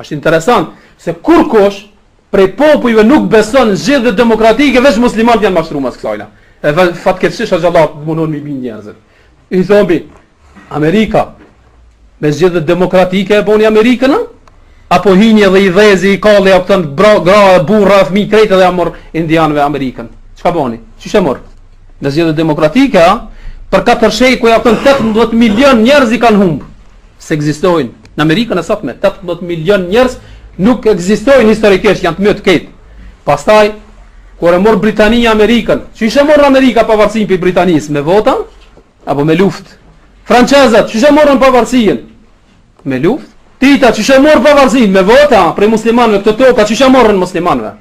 Është interesant se kurkush prej popujve nuk beson në zgjedhje demokratike, veç muslimanët janë mashtru mas kësajna. E fatkeqësisht hoxhallarët mundohen mi bind njerëzit. I thomi, Amerika, me zgjedhje demokratike e boni Amerikën, a? Apo hini edhe i dhezi, i kalli, a kupton, bra, gra, burra, fëmijë krejt edhe ja mor indianëve Amerikën. Çka boni? Qysh e mor? Me zgjedhje demokratike, a? Për katër shekuj, a kupton, 18 milion njerëz i kanë humb. S'ekzistojnë. Në Amerikën e sotme, 18 milion njerëz nuk ekzistojnë historikisht, janë të mytë krejt. Pastaj, kur e mor Britania Amerikën, qysh e mor Amerika pavarësinë prej Britanisë? Me vota? Apo me luftë? Francezët, qysh e morën pavarësinë? Me luftë? Tita, qysh e mor pavarësinë? Me vota prej muslimanëve, këto toka, qysh e morën muslimanëve?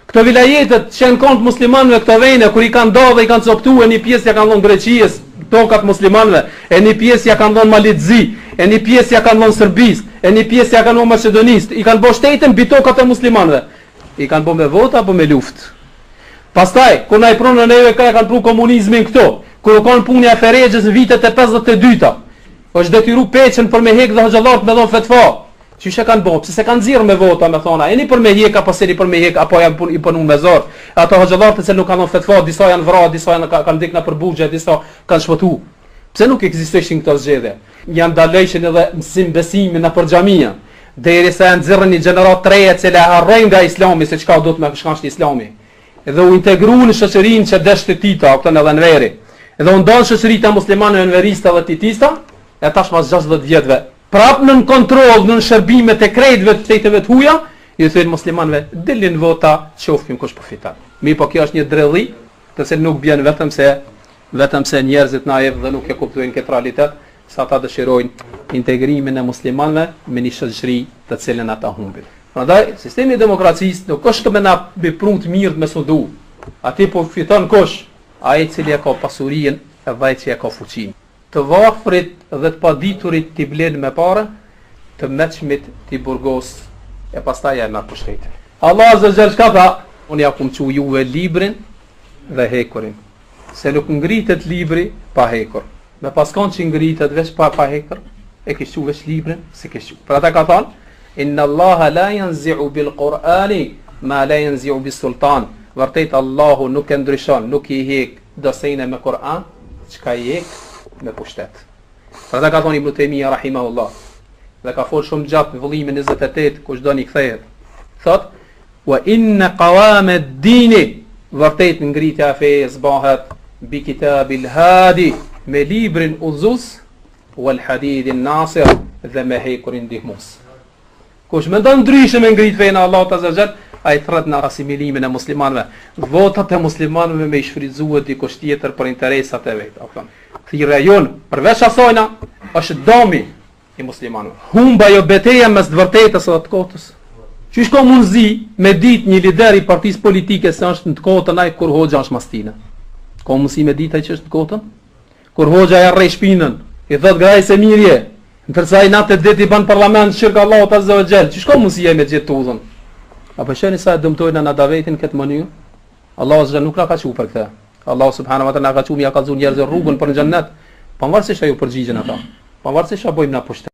Këto vilajetet që janë kanë të muslimanëve këto vene, kur i kanë da dhe i kanë coptu, e një pjesë ja kanë dhonë Greqisë, tokat muslimanëve, e një pjesë ja kanë dhonë Malit Zi, e një pjesë ja kanë dhonë Serbisë, e një pjesë ja kanë dhonë Maqedonisë, i kanë bo shtetin mbi tokat e muslimanëve. I kanë bo me vota apo me luftë? Pastaj, kur na i prunë neve ka e kanë pru komunizmin këto, kur u kanë puna e Ferexhës në vitet e 52-ta, është detyru Peçen për me hek dhe hoxhallarët me dhonë fetva, Qysh e kanë bo? Pse s'e kanë nxjerrë me vota, me thonë, a jeni për me hjek apo s'jeni për me hjek, apo janë pun, i punu me zor. E ato hoxhallarë të cilët nuk kanë dhënë fetva, disa janë vra, disa janë ka, kanë vdek nëpër burgje, disa kanë shpëtu. Pse nuk ekzistojshin këto zgjedhje? Ja ndalojshin edhe mësim besimin nëpër xhamia, derisa janë nxjerrë një gjeneratë të re e cila e harroi nga Islami se çka do të me çka është Islami. Dhe u integru në shoqërinë që deshte Tito, a kupton edhe Enveri. Dhe u ndanë shoqëritë e muslimanëve enverista dhe titista, e tash mas 60 vjetëve Prap nën kontroll, nën shërbimet e krejtve të shteteve të huja, ju thonë muslimanëve, dilni në vota, qofkim kush po fiton. Mirëpo kjo është një dredhi, të cilën nuk bjen vetëm se vetëm se njerëzit naiv dhe nuk e kuptojnë këtë realitet, se ata dëshirojnë integrimin e muslimanëve me një shoqëri të cilën ata humbin. Prandaj, sistemi i demokracisë nuk është me na me pru të mirë me sundu. Aty po fiton kush? Ai i cili e ka pasurinë dhe ai që e ka fuqinë. Të varfrit dhe të paditurit t'i blen me pare, të meçmit t'i burgos e pastaj e merr pushtetin. Allah azza wa jall çka tha? Unë ja kum çu juve librin dhe hekurin. Se nuk ngritet libri pa hekur. Me pas kanë që ngritet veç pa pa hekur, e kish çu veç librin, s'e kish çu. Për ata ka thonë, Inna Allaha la yanzi'u bil Qur'ani ma la yanzi'u bis sultan. Vërtet Allahu nuk e ndryshon, nuk i hek do sene me Kur'an, çka i hek me pushtet. Për ata ka thonë Ibn Taymija rahimahullah, dhe ka fol shumë gjatë në vëllimin 28, kush don i kthehet. Thot: "Wa inna qawam ad-din", vërtet ngritja e fesë bëhet bi kitabil hadi, me librin udhëzues, wal hadidin nasir dhe me hekurin ndihmues. Kush mendon ndryshe me ngrit fenë e Allahut azza xhel, ai thërret në asimilimin e muslimanëve. Votat e muslimanëve me i shfrytëzue dikush tjetër për interesat e vet, apo. Thirrja jonë, përveç asajna, është dami i muslimanëve. Humba jo beteja mes të vërtetës dhe të kotës. Qysh ka mundësi me ditë një lider i partisë politike se është në të kotën ai kur hoxha është mas tina? Ka mundësi me ditë ai që është në të kotën? Kur hoxha ja rreh shpinën, i thot graj se mirë je, ndërsa ai natë e ditë i bën parlament shirk Allahut azza wa jall. Qysh ka mundësi ai me gjet udhën? A po shihni sa e dëmtojnë na davetin këtë mënyrë? Allahu azza nuk na ka çu për këtë. Allahu subhanahu wa taala na ka çu me ja kallzu njerëzve rrugën për në xhennet. Pavarësisht a ju përgjigjen ata. Pavarësisht a bëjmë na pushtet.